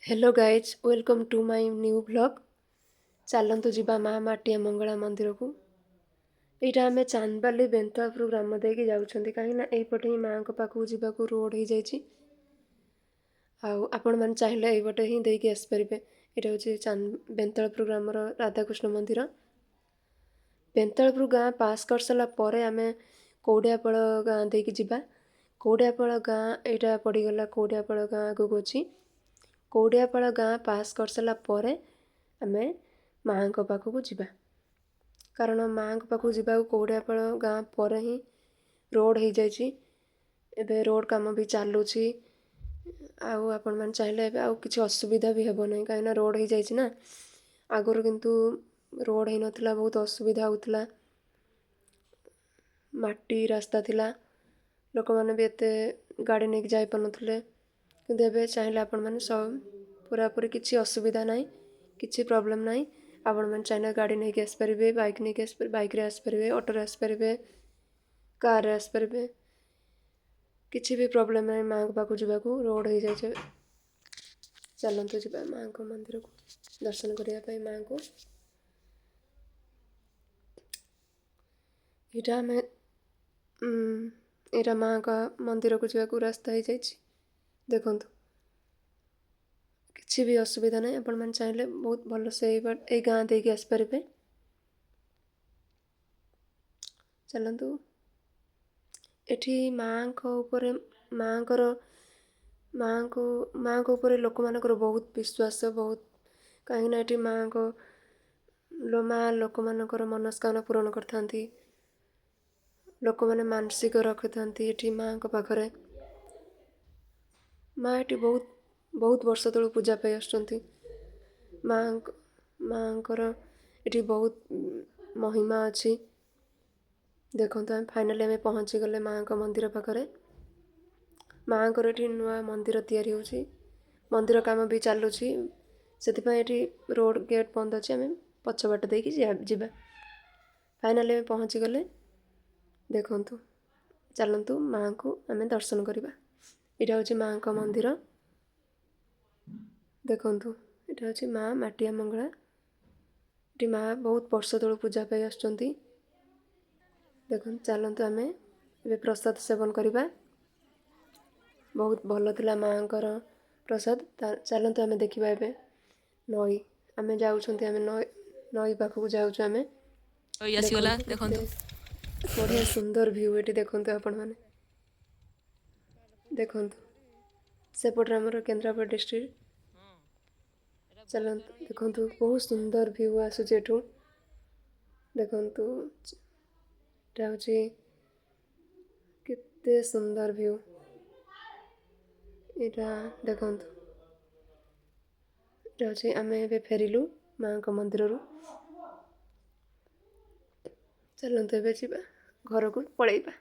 Hello guys, welcome to my new vlog. ଚାଲନ୍ତୁ ଯିବା ମା ମାଟିଆ ମଙ୍ଗଳା ମନ୍ଦିରକୁ। ଏଇଟା ଆମେ ଚାନ୍ଦବାଲି ବେନ୍ତୁଆପୁର ଗ୍ରାମ ଦେଇକି ଯାଉଛନ୍ତି, କାହିଁକିନା ଏଇପଟେ ହିଁ ମାଆଙ୍କ ପାଖକୁ ଯିବାକୁ ରୋଡ଼ ହେଇଯାଇଛି। ଆଉ ଆପଣମାନେ ଚାହିଁଲେ ଏଇପଟେ ହିଁ ଦେଇକି ଆସିପାରିବେ। ଏଇଟା ହେଉଛି ବେନ୍ତଳପୁର ଗ୍ରାମର ରାଧାକୃଷ୍ଣ ମନ୍ଦିର। ବେନ୍ତଳପୁର ଗାଁ ପାସ୍ କରିସାରିଲା ପରେ ଆମେ କଉଡ଼ିଆପାଳ ଗାଁ ଦେଇକି ଯିବା। କଉଡ଼ିଆପାଳ ଗାଁ ଏଇଟା ପଡ଼ିଗଲା, କଉଡ଼ିଆପାଳ ଗାଁ ଆଗକୁ ଅଛି। କଉଡ଼ିଆପାଳ ଗାଁ ପାସ୍ କରିସାରିଲା ପରେ ଆମେ ମାଆଙ୍କ ପାଖକୁ ଯିବା, କାରଣ ମାଆଙ୍କ ପାଖକୁ ଯିବାକୁ କଉଡ଼ିଆପାଳ ଗାଁ ପରେ ହିଁ ରୋଡ଼ ହେଇଯାଇଛି। ଏବେ ରୋଡ଼ କାମ ବି ଚାଲୁଛି। ଆଉ ଆପଣମାନେ ଚାହିଁଲେ ଏବେ ଆଉ କିଛି ଅସୁବିଧା ବି ହେବ ନାହିଁ, କାହିଁକିନା ରୋଡ଼ ହେଇଯାଇଛି ନା। ଆଗରୁ କିନ୍ତୁ ରୋଡ଼ ହେଇନଥିଲା, ବହୁତ ଅସୁବିଧା ହେଉଥିଲା। ମାଟି ରାସ୍ତା ଥିଲା, ଲୋକମାନେ ବି ଏତେ ଗାଡ଼ି ନେଇକି ଯାଇପାରୁନଥିଲେ। କିନ୍ତୁ ଏବେ ଚାହିଁଲେ ଆପଣମାନେ ପୁରାପୁରି କିଛି ଅସୁବିଧା ନାହିଁ, କିଛି ପ୍ରୋବ୍ଲେମ୍ ନାହିଁ। ଆପଣମାନେ ଚାହିଁଲେ ଗାଡ଼ି ନେଇକି ଆସିପାରିବେ, ବାଇକ୍ ନେଇକି ଆସିପାରିବେ, ବାଇକ୍ରେ ଆସିପାରିବେ, ଅଟୋରେ ଆସିପାରିବେ, କାର୍ରେ ଆସିପାରିବେ। କିଛି ବି ପ୍ରୋବ୍ଲେମ୍ ନାହିଁ ମାଆଙ୍କ ପାଖକୁ ଯିବାକୁ, ରୋଡ଼ ହେଇଯାଇଛି। ଚାଲନ୍ତୁ ଯିବା ମାଆଙ୍କ ମନ୍ଦିରକୁ ଦର୍ଶନ କରିବା ପାଇଁ ମାଆଙ୍କୁ। ଏଇଟା ଆମେ ଏଇଟା ମାଆଙ୍କ ମନ୍ଦିରକୁ ଯିବାକୁ ରାସ୍ତା ହେଇଯାଇଛି। ଦେଖନ୍ତୁ, କିଛି ବି ଅସୁବିଧା ନାହିଁ। ଆପଣମାନେ ଚାହିଁଲେ ବହୁତ ଭଲସେ ଏଇ ଗାଁ ଦେଇକି ଆସିପାରିବେ। ଚାଲନ୍ତୁ। ଏଠି ମାଆଙ୍କ ଉପରେ ମାଆଙ୍କର ମାଆଙ୍କୁ ମାଆଙ୍କ ଉପରେ ଲୋକମାନଙ୍କର ବହୁତ ବିଶ୍ୱାସ, ବହୁତ। କାହିଁକିନା ଏଠି ମା ଲୋକମାନଙ୍କର ମନସ୍କାମନା ପୂରଣ କରିଥାନ୍ତି। ଲୋକମାନେ ମାନସିକ ରଖିଥାନ୍ତି ଏଠି ମାଆଙ୍କ ପାଖରେ। ମା ଏଠି ବହୁତ ବହୁତ ବର୍ଷ ତଳୁ ପୂଜା ପାଇ ଆସୁଛନ୍ତି। ମାଆଙ୍କର ଏଠି ବହୁତ ମହିମା ଅଛି। ଦେଖନ୍ତୁ, ଆମେ ଫାଇନାଲି ଆମେ ପହଞ୍ଚିଗଲେ ମାଆଙ୍କ ମନ୍ଦିର ପାଖରେ। ମାଆଙ୍କର ଏଠି ନୂଆ ମନ୍ଦିର ତିଆରି ହେଉଛି, ମନ୍ଦିର କାମ ବି ଚାଲୁଛି, ସେଥିପାଇଁ ଏଠି ରୋଡ଼ ଗେଟ୍ ବନ୍ଦ ଅଛି। ଆମେ ପଛ ବାଟ ଦେଇକି ଯିବା। ଫାଇନାଲି ଆମେ ପହଞ୍ଚିଗଲେ। ଦେଖନ୍ତୁ, ଚାଲନ୍ତୁ ମାଆଙ୍କୁ ଆମେ ଦର୍ଶନ କରିବା। ଏଇଟା ହେଉଛି ମାଆଙ୍କ ମନ୍ଦିର। ଦେଖନ୍ତୁ, ଏଇଟା ହେଉଛି ମା ମାଟିଆ ମଙ୍ଗଳା। ଏଠି ମା ବହୁତ ବର୍ଷ ତଳୁ ପୂଜା ପାଇ ଆସୁଛନ୍ତି। ଦେଖନ୍ତୁ, ଚାଲନ୍ତୁ ଆମେ ଏବେ ପ୍ରସାଦ ସେବନ କରିବା। ବହୁତ ଭଲ ଥିଲା ମାଆଙ୍କର ପ୍ରସାଦ। ଚାଲନ୍ତୁ ଆମେ ଦେଖିବା ଏବେ ନଈ। ଆମେ ଯାଉଛନ୍ତି, ଆମେ ନଈ ନଈ ପାଖକୁ ଯାଉଛୁ ଆମେ। ଆସିଗଲା। ଦେଖନ୍ତୁ, ଦେଖନ୍ତୁ। କେତେ ବଢ଼ିଆ ସୁନ୍ଦର ଭ୍ୟୁ ଏଠି। ଦେଖନ୍ତୁ ଆପଣମାନେ, ଦେଖନ୍ତୁ, ସେପଟରେ ଆମର କେନ୍ଦ୍ରାପଡ଼ା ଡିଷ୍ଟ୍ରିକ୍ଟ। ଚାଲନ୍ତୁ, ଦେଖନ୍ତୁ, ବହୁତ ସୁନ୍ଦର ଭ୍ୟୁ ଆସୁଛି ଏଠୁ। ଦେଖନ୍ତୁ, ଏଇଟା ହେଉଛି କେତେ ସୁନ୍ଦର ଭ୍ୟୁ ଏଇଟା। ଦେଖନ୍ତୁ, ଏଇଟା ହେଉଛି। ଆମେ ଏବେ ଫେରିଲୁ ମାଆଙ୍କ ମନ୍ଦିରରୁ। ଚାଲନ୍ତୁ, ଏବେ ଯିବା, ଘରକୁ ପଳେଇବା।